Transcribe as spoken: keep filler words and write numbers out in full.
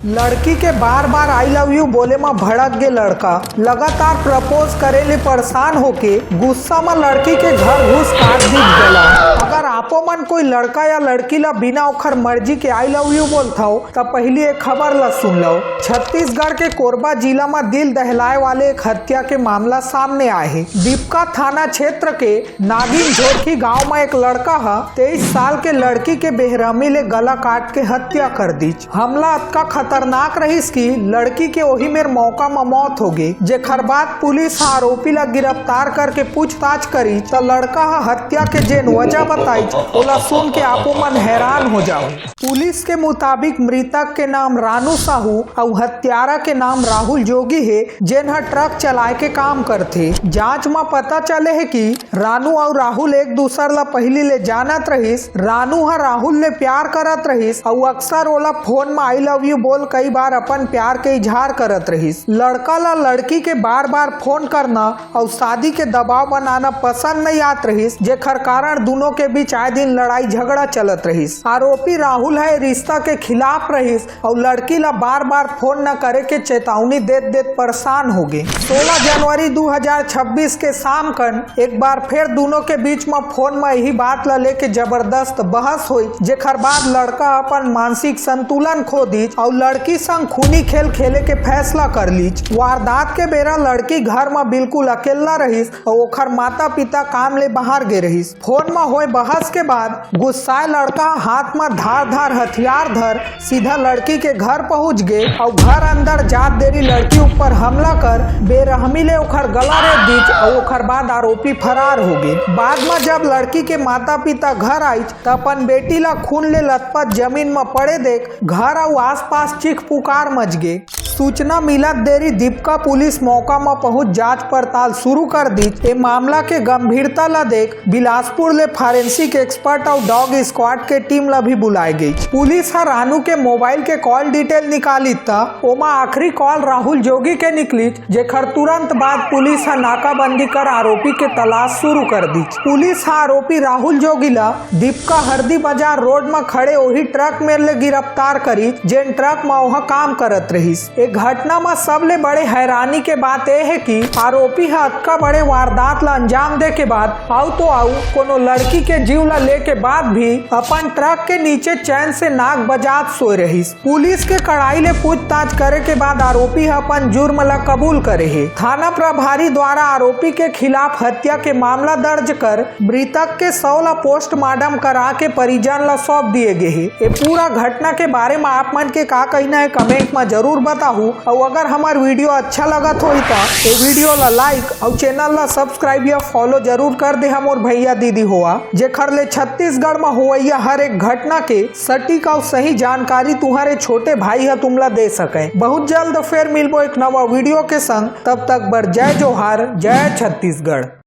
लड़की के बार बार I love you बोले म भड़क गे लड़का। लगातार प्रपोज करे ले परेशान होके गुस्सा म लड़की के घर घुस काट दीस गला। अगर आपो मन कोई लड़का या लड़की ला बिना ओखर मर्जी के आई लव यू बोलथव, त पहिली ए खबर ला सुन लव। छत्तीसगढ़ के कोरबा जिला म दिल दहलाए वाले एक हत्या के मामला सामने आए हे। दीपका थाना क्षेत्र के नागिन झोरखी गांव म एक लड़का ह तेईस साल के लड़की के बेरहमी ले गला काट के हत्या कर दीच। हमला अतका खतरनाक रहिस कि लड़की के ओही मेर मौका म मौत हो गे, जेखर बाद पुलिस ह आरोपी ला गिरफ्तार करके पूछताछ करीच, त लड़का ह हत्या के जेन वजह बताईच, ओला सुन के आपो मन हैरान हो जाहू। पुलिस के मुताबिक मृतक के नाम रानू साहू अउ हत्यारा के नाम राहुल जोगी हे, जेन ह ट्रक चलाए के काम करथे। जांच म पता चले हे कि रानू अउ राहुल एक दूसर ला पहिली ले जानत रहिस। रानू ह राहुल ले प्यार करत रहिस अउ अक्सर ओला फोन म आई लव यू बोल कई बार अपन प्यार के इजहार करत रहिस। लड़का ला लड़की के बार बार फोन करना अउ शादी के दबाव बनाना पसंद नइ आत रहिस, जेखर कारण दुनों के बीच आए दिन लड़ाई झगड़ा चलत रहिस। आरोपी राहुल ह ए रिश्ता के खिलाफ रहिस अउ लड़की ला बार बार फोन न करे के चेतावनी देत देत परेशान हो गे। सोलह जनवरी दू हजार छब्बीस के शाम कन एक बार फिर दुनों के बीच म फोन म यही बात ला लेके जबरदस्त बहस होई, जेखर बाद लड़का अपन मानसिक संतुलन खो दीच अउ लड़की संग खूनी खेल खेले के फैसला कर लीच। वारदात के बेरा लड़की घर म बिल्कुल अकेला रहिस अउ ओखर माता पिता काम ले बाहर गे रहिस। फोन म होए बहस के बाद गुस्साए लड़का हाथ म धार धार हथियार धर सीधा लड़की के घर पहुंच गे अउ घर अंदर जात देरी लड़की ऊपर हमला कर बेरहमी ले ओखर गला रेत दीच अउ ओखर बाद आरोपी फरार हो गे। बाद म जब लड़की के माता पिता घर आइच, त अपन बेटी ला खून ले लथपथ जमीन म पड़े देख घर अउ आसपास चीख पुकार मच गे। सूचना मिलत देरी दीपका पुलिस मौका म पहुंच जांच पड़ताल शुरू कर दीच। ए मामला के गंभीरता ला देख बिलासपुर ले फॉरेंसिक एक्सपर्ट अउ डॉग स्क्वाड के टीम ला भी बुलाए गई। पुलिस ह रानू के मोबाइल के कॉल डिटेल निकाली, त ओमा आखिरी कॉल राहुल जोगी के निकली, जेखर तुरंत बाद पुलिस ह नाकाबंदी कर आरोपी के तलाश शुरू कर दीच। पुलिस ह आरोपी राहुल जोगी ला दीपका हरदी बाजार रोड म खड़े ओही ट्रक मेर ले गिरफ्तार करीच, जेन ट्रक म ओहा काम करत रहिस। ए घटना म सबले बड़े हैरानी के बात ए हे कि आरोपी ह अतका बड़े वारदात ला अंजाम दे के बाद आऊ तो आऊ कोनो लड़की के जीव ला ले के बाद भी अपन ट्रक के नीचे चैन से नाक बजात सोए रहिस। पुलिस के कड़ाई ले पूछताछ करे के बाद आरोपी ह अपन जुर्म ला कबूल करे हे। थाना प्रभारी द्वारा आरोपी के खिलाफ हत्या के मामला दर्ज कर मृतक के शव ला पोस्टमार्टम करा के परिजन ला सौंप दिए गे हे। ए पूरा घटना के बारे म आप मन के का कहना हे, कमेंट म जरूर बताहू। अउ अगर हमर वीडियो अच्छा लगत होही त ए वीडियो ला लाइक अउ चैनल ला सब्सक्राइब या फॉलो जरूर कर दे हमर भैया दीदी होवा, जेखर ले छत्तीसगढ़ म होवइया हर एक घटना के सटीक अउ सही जानकारी तुम्हारे छोटे भाई ह तुमला दे सके। बहुत जल्द फिर मिलबो एक नवा वीडियो के संग, तब तक बर जय जोहार, जय छत्तीसगढ़।